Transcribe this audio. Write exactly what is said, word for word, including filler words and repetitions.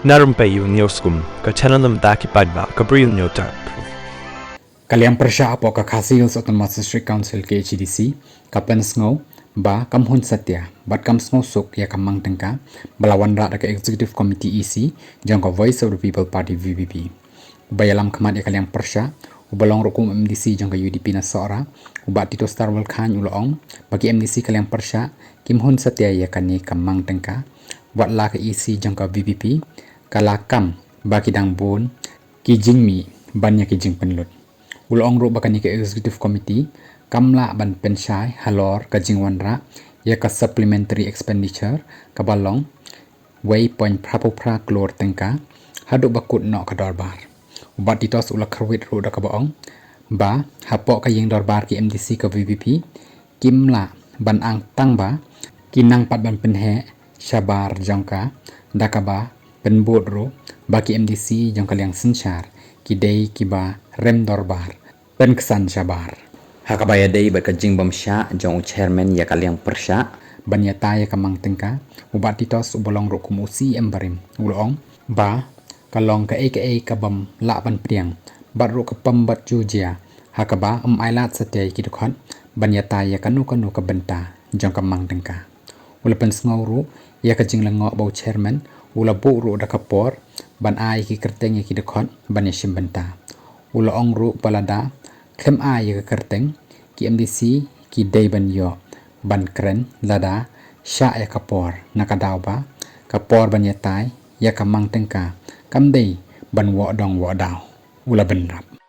Na rympei ïa u News Kum, ka channel na bynta ki paidbah ka Bri u Hynñiewtrep. Ka liang pyrshah hapoh ka Khasi Hills Autonomous District Council, K H A D C, ka pynsngew ba kam hun satia bad kam sngewsuk ïa ka mang tyngka ba la wanrah da ka Executive Committee, E C, jong ka Voice of the People Party, V P P. Uba ïalam khmat ïa ka liang pyrshah uba long ruh kum M D C jong ka U D P na Sohra, u Bah Titosstarwell Chyne, u la ong ba ki M D C ka liang pyrshah kim hun satia ïa kane ka mang tyngka, wat la ka E C jong ka V P P ka la kam ba ki dang bun ki jingmih ban ïa ki jingpynlut. U la ong ruh ba kane ka Executive Committee kam lah ban pynshai halor ka jingwanrah ïa ka supplementary expenditure kaba long wei point phra phew phra klur tyngka haduh ba kut noh ka dorbar. U Bah Titos u la kyrwit ruh da kaba ong ba hapoh ka ïing dorbar ki M D C ka V P P kim lah ban ang tang ba ki nang pat ban pynheh shabar jong ka, da kaba pynbud ruh ba ki M D C jong ka liang synshar ki dei kiba rem dorbar, pynksan shabar. Ha kaba ïadei bad ka jingbym shah jong u chairman ïa ka liang pyrshah ban ïatai ïa ka mang tyngka, u Bah Titos uba long ruh kum u C E M barim u la ong ba ka long kaei kaei ka bym lah ban pdiang bad ruh ka pom bad ju jia, ha kaba ym ailad satia ïa ki dkhot ban ïatai ïa kano kano ka bynta jong ka mang tyngka. U la pynsngew ruh ïa ka jinglyngngoh ba u chairman u la buh ruh da ka por ban ai ïa ki kyrteng ïa ki dkhot ban ïashim bynta. U la ong ruh ba lada khlem ai ïa ka kyrteng, ki M D C ki dei ban ïoh ban kren lada shah ïa ka por, na ka daw ba ka por ban ïatai ïa ka mang tyngka kam dei ban woh dong woh daw. U la bynrap.